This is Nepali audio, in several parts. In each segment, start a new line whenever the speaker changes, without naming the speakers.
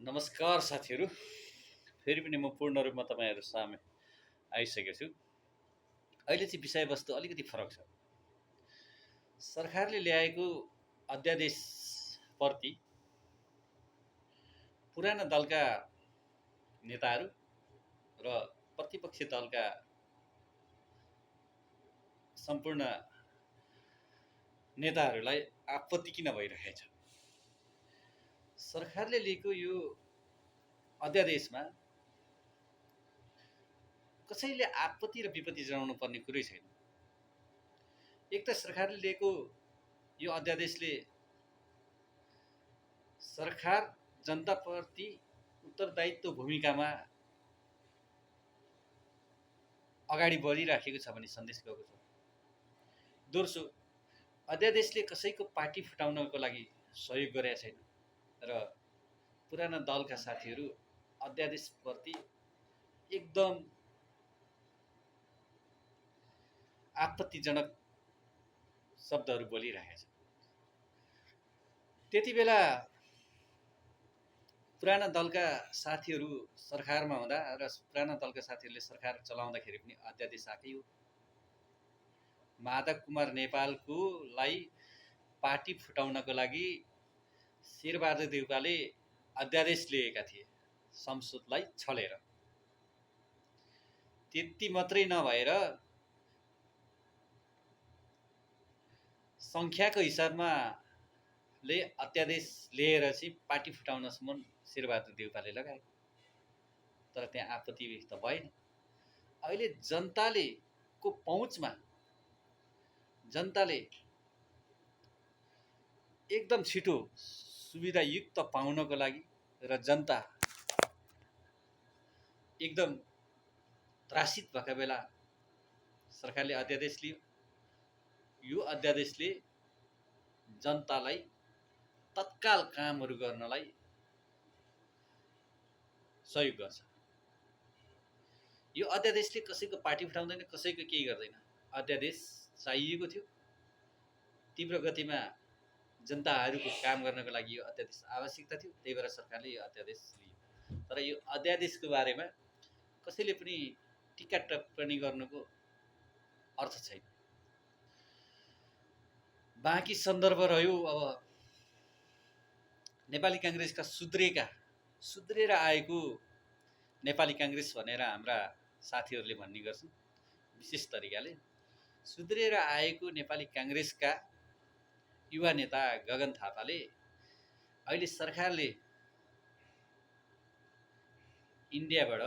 नमस्कार साथीहरू। फेरि पनि म पूर्ण रूपमा तपाईँहरू सामे आइसकेको छु। अहिले चाहिँ विषयवस्तु अलिकति फरक छ। सरकारले ल्याएको अध्यादेशप्रति पुराना दलका नेताहरू र प्रतिपक्षी दलका सम्पूर्ण नेताहरूलाई आपत्ति किन भइरहेछ? सरकारले लिएको यो अध्यादेशमा कसैले आपत्ति र विपत्ति जनाउनु पर्ने कुरै छैन। एक त सरकारले लिएको यो अध्यादेशले सरकार जनताप्रति उत्तरदायित्व भूमिकामा अगाडि बढिराखेको छ भन्ने सन्देश गएको छ। दोस्रो, अध्यादेशले कसैको पार्टी फुटाउनको लागि सहयोग गरेका छैन र पुराना दलका साथीहरू अध्यादेशप्रति एकदम आपत्तिजनक शब्दहरू बोलिरहेका छन्। त्यति बेला पुराना दलका साथीहरू सरकारमा हुँदा र पुराना दलका साथीहरूले सरकार चलाउँदाखेरि पनि अध्यादेश आएकै हो। माधव कुमार नेपालको लाई पार्टी फुटाउनको लागि शेरबहादुर देउपाले अध्यादेश लिएका थिए संसदलाई छलेर। त्यति मात्रै नभएर सङ्ख्याको हिसाबमा अध्यादेश लिएर चाहिँ पार्टी फुटाउनसम्म शेरबहादुर देउपाले लगाए, तर त्यहाँ आपत्ति त भएन। अहिले जनताले को पहुँचमा जनताले एकदम छिटो सुविधायुक्त पाउनको लागि र जनता एकदम त्रासित भएका बेला सरकारले अध्यादेश लियो। यो अध्यादेशले जनतालाई तत्काल कामहरू गर्नलाई सहयोग गर्छ। यो अध्यादेशले कसैको पार्टी फुटाउँदैन, कसैको केही गर्दैन। अध्यादेश चाहिएको थियो, तीव्र गतिमा जनताहरूको काम गर्नको लागि यो अध्यादेश आवश्यकता थियो, त्यही भएर सरकारले यो अध्यादेश लियो। तर यो अध्यादेशको बारेमा कसैले पनि टिका टिप्पणी गर्नुको अर्थ छैन। बाँकी सन्दर्भ रह्यो अब नेपाली काङ्ग्रेसका सुध्रेर आएको नेपाली काङ्ग्रेस भनेर हाम्रा साथीहरूले भन्ने गर्छन्। विशेष तरिकाले सुध्रेर आएको नेपाली काङ्ग्रेसका युवा नेता गगन थापाले अहिले सरकारले इन्डियाबाट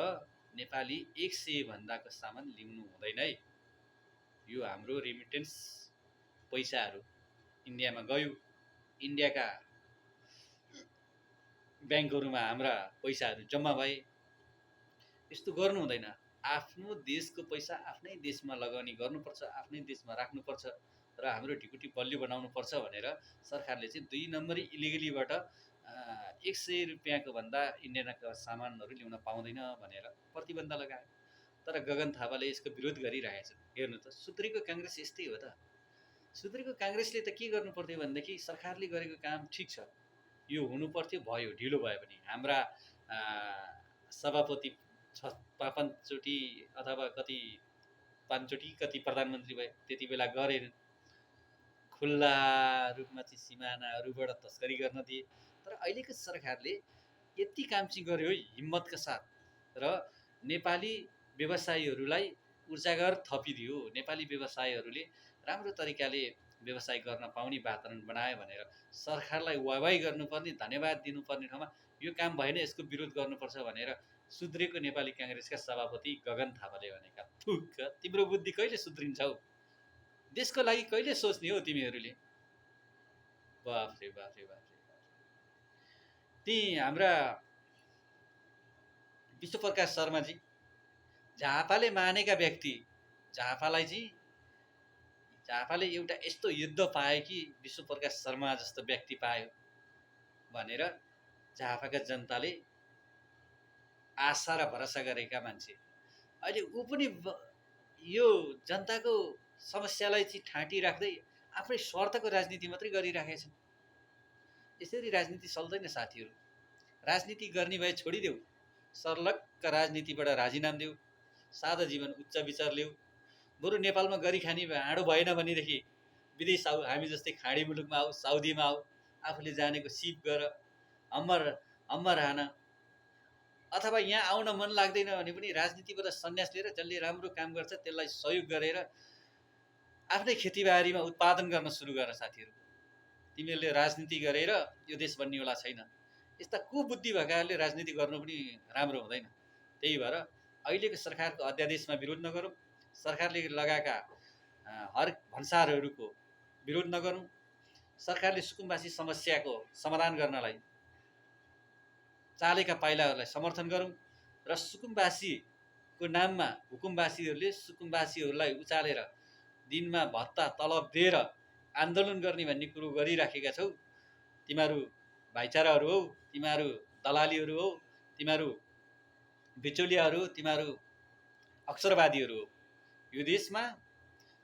नेपाली 100 भन्दाको सामान लिनु हुँदैन है, यो हाम्रो रेमिटेन्स पैसाहरू इन्डियामा गयो, इन्डियाका ब्याङ्कहरूमा हाम्रा पैसाहरू जम्मा भए, यस्तो गर्नु हुँदैन। आफ्नो देशको पैसा आफ्नै देशमा लगानी गर्नुपर्छ, आफ्नै देशमा राख्नुपर्छ र हाम्रो ढिकुटी बलियो बनाउनुपर्छ भनेर सरकारले चाहिँ 2 नम्बरी इलिगलीबाट 100 रुपियाँको भन्दा इन्डियाका सामानहरू ल्याउन पाउँदैन भनेर प्रतिबन्ध लगायो। तर गगन थापाले यसको विरोध गरिरहेछन्। हेर्नु त, सुध्रेको काङ्ग्रेस यस्तै हो त। सुध्रेको काङ्ग्रेसले त के गर्नु पर्थ्यो भनेदेखि सरकारले गरेको काम ठिक छ, यो हुनु पर्थ्यो, भयो, ढिलो भयो भने हाम्रा सभापति 5 चोटि अथवा कति 5 चोटि कति प्रधानमन्त्री भए, त्यति बेला गरेन। खुल्ला रूपमा चाहिँ सिमानाहरूबाट तस्करी गर्न दिए। तर अहिलेको सरकारले यति काम चाहिँ गर्यो हिम्मतका साथ र नेपाली व्यवसायीहरूलाई उजागर थपिदियो। नेपाली व्यवसायीहरूले राम्रो तरिकाले व्यवसाय गर्न पाउने वातावरण बनायो भनेर सरकारलाई वाहवाही गर्नुपर्ने, धन्यवाद दिनुपर्ने ठाउँमा यो काम भएन, यसको विरोध गर्नुपर्छ भनेर सुध्रेको नेपाली काङ्ग्रेसका सभापति गगन थापाले भनेका। थुक्क, तिम्रो बुद्धि कहिले सुध्रिन्छौ? देशको लागि कहिले सोच्ने हो तिमीहरूले? बाफ्रे बाफ्रे बाफ्रे। ती हाम्रा विश्वप्रकाश शर्माजी, झापाले मानेका व्यक्ति, झापाले एउटा यस्तो युद्ध पायो कि विश्वप्रकाश शर्मा जस्तो व्यक्ति पायो भनेर झापाका जनताले आशा र भरोसा गरेका मान्छे अहिले ऊ पनि यो जनताको समस्यालाई चाहिँ ठाँटी राख्दै आफ्नै स्वार्थको राजनीति मात्रै गरिराखेका छन्। यसरी राजनीति चल्दैन साथीहरू। राजनीति गर्ने भए छोडिदेऊ, सर्लक्क राजनीतिबाट राजीनाम देऊ, सादा जीवन उच्च विचार ल्याऊ। बरु नेपालमा गरी खाने हाँडो भएन भनेदेखि विदेश आऊ, हामी जस्तै खाडी मुलुकमा आऊ, साउदीमा आऊ, आफूले जानेको सिप गर, हम्मर हान। अथवा यहाँ आउन मन लाग्दैन भने पनि राजनीतिबाट सन्यास लिएर जसले राम्रो काम गर्छ त्यसलाई सहयोग गरेर आफ्नै खेतीबारीमा उत्पादन गर्न सुरु गर। साथीहरू, तिमीहरूले राजनीति गरेर यो देश बन्नेवाला छैन। यस्ता कुबुद्धि भएकाहरूले राजनीति गर्नु पनि राम्रो हुँदैन। त्यही भएर अहिलेको सरकारको अध्यादेशमा विरोध नगरौँ, सरकारले लगाएका हर भन्सारहरूको विरोध नगरौँ, सरकारले सुकुम्बासी समस्याको समाधान गर्नलाई चालेका पाइलाहरूलाई समर्थन गरौँ र सुकुम्बासीको नाममा हुकुमबासीहरूले सुकुम्बासीहरूलाई उचालेर दिनमा भत्ता तलब दिएर आन्दोलन गर्ने भन्ने कुरो गरिराखेका छौ। तिमीहरू भाइचाराहरू हौ, तिमीहरू दलालीहरू हौ, तिमीहरू बिचौलियाहरू, तिमीहरू अक्षरवादीहरू हो। यो देशमा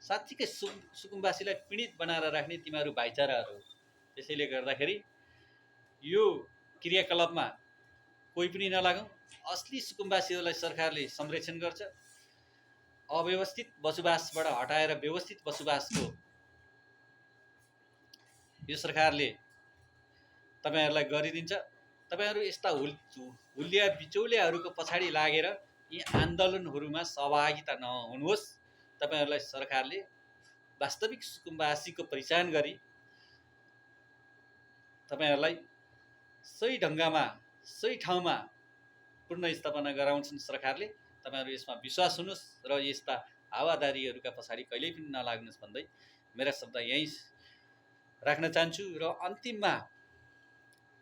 साँच्चीकै सुकुम्बासीलाई पीडित बनाएर राख्ने तिमीहरू भाइचाराहरू हो। त्यसैले गर्दाखेरि यो क्रियाकलापमा कोही पनि नलागौँ। असली सुकुम्बासीहरूलाई सरकारले संरक्षण गर्छ। अव्यवस्थित बसोबासबाट हटाएर व्यवस्थित बसोबासको यो सरकारले तपाईहरुलाई गरिदिन्छ। तपाईहरु यस्ता हुलिया बिचौलियाहरूको पछाडि लागेर यी आन्दोलनहरूमा सहभागिता नहुनुहोस्। तपाईहरुलाई सरकारले वास्तविक सुकुम्बासीको पहिचान गरी तपाईहरुलाई सही ढंगमा सही ठाउँमा पुनर्स्थापना गराउँछन् सरकारले। तपाईहरु यसमा विश्वास हुनुहोस् र यस्ता हावादारीहरूका पछाडि कहिल्यै पनि नलाग्नुहोस् भन्दै मेरा शब्द यही राख्न चाहन्छु। र अन्तिममा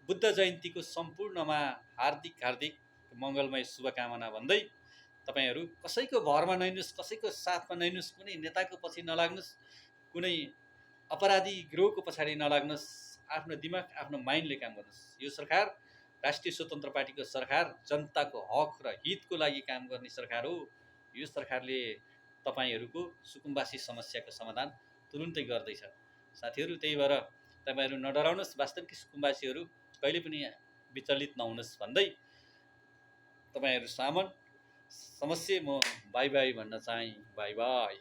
बुद्ध जयन्तीको सम्पूर्णमा हार्दिक हार्दिक मङ्गलमय शुभकामना भन्दै तपाईहरु कसैको भरमा नहिनुस्, कसैको साथमा नहिनुस्, कुनै नेताको पछि नलाग्नुस्, कुनै अपराधी गिरोहको पछाडि नलाग्नुस्। आफ्नो दिमाग आफ्नो माइन्डले काम गर्नुस्। यो सरकार राष्ट्रिय स्वतन्त्र पार्टीको सरकार जनताको हक र हितको लागि काम गर्ने सरकार हो। यो सरकारले तपाईहरुको सुकुम्बासी समस्याको समाधान तुरुन्तै गर्दैछ साथीहरु। त्यही भएर तपाईहरु नडराउनुस्। वास्तविक सुकुम्बासीहरु कहिले पनि विचलित नहुनुस् भन्दै तपाईहरु समस्या म बाई बाई भन्न चाहे। By by.